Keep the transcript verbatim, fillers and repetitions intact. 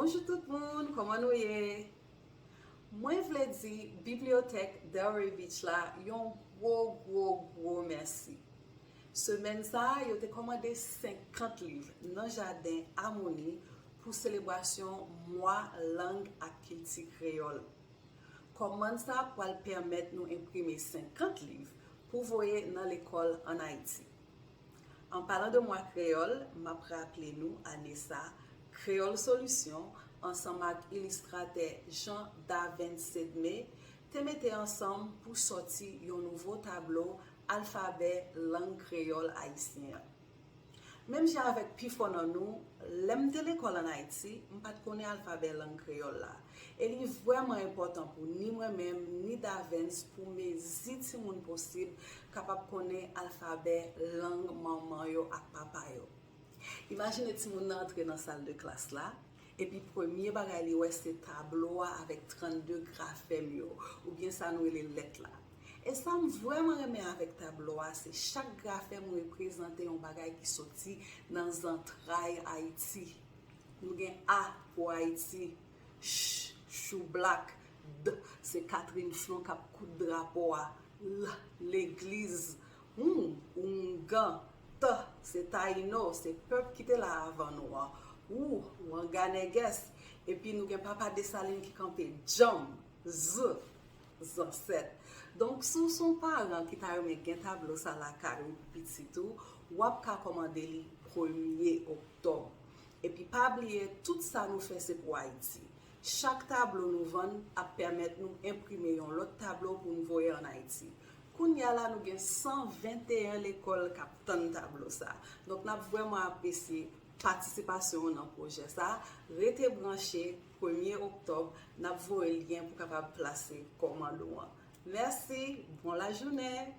Bonjou tout moun, kòman nou ye? Mwen vle di Bibliyotèk Delray Beach la yon gwo, gwo, gwo mèsi. Semèn sa a, yo te kòmande senkant liv nan jaden Amoni pou selebrasyon Mwa Lang ak Kilti Kreyòl. Kòmand sa a pral pèmèt nou enprime senkant liv pou voye nan lekòl ann Ayiti. An palan de mwa kreyòl, m ap raple nou ane sa a, Kreyòl Solisyon, ansanm ak ilistratè Jean Davens Sedme, te mete ansanm pou sòti yon nouvo tablo alfabè lang kreyòl ayisyen an. Menm jan avèk pifò nan nou, lè m te lekòl ann Ayiti, m pa t konnen alfabè lang kreyòl la. E li vrèman enpòtan pou ni mwen menm, ni Davens pou mezi timoun posib kapab konnen alfabè lang manman yo ak papa yo. Imajine timoun nan antre nan sal de klas la, epi premye bagay li wè se tablo a avèk trannde grafèm yo, oubyen sa nou rele lèt la. E sa m vrèman renmen avèk tablo a, se chak grafèm reprezante yon bagay ki soti nan zantray Ayiti. Nou gen A pou Ayiti, Ch, choublak, D, se Catherine Flon k ap koud drapo a, L, legliz, Ou, oungan, T, se Tayino, se pèp ki te la avan nou an, Ou, wanganègès, epi nou gen papa Desalin ki kanpe djanm, Z, zansèt. Donk, si w se yon paran ki ta renmen gen tablo sa lakay ou pou pitit ou, w ap ka kòmande li premye oktòb. Epi pa bliye, tout sa nou fè se pou Ayiti. Chak tablo nou vann ap pèmèt nou enprime yon lòt tablo pou n voye ann Ayiti. Kounye a la, nou gen san venteyen lekòl k ap tann tablo sa a. Donk, n ap vrèman apresye patisipasyon w nan pwojè sa a. Rete branche, premye oktòb, n ap voye lyen pou kapab plase kòmand ou an. Mèsi, bon lajounen!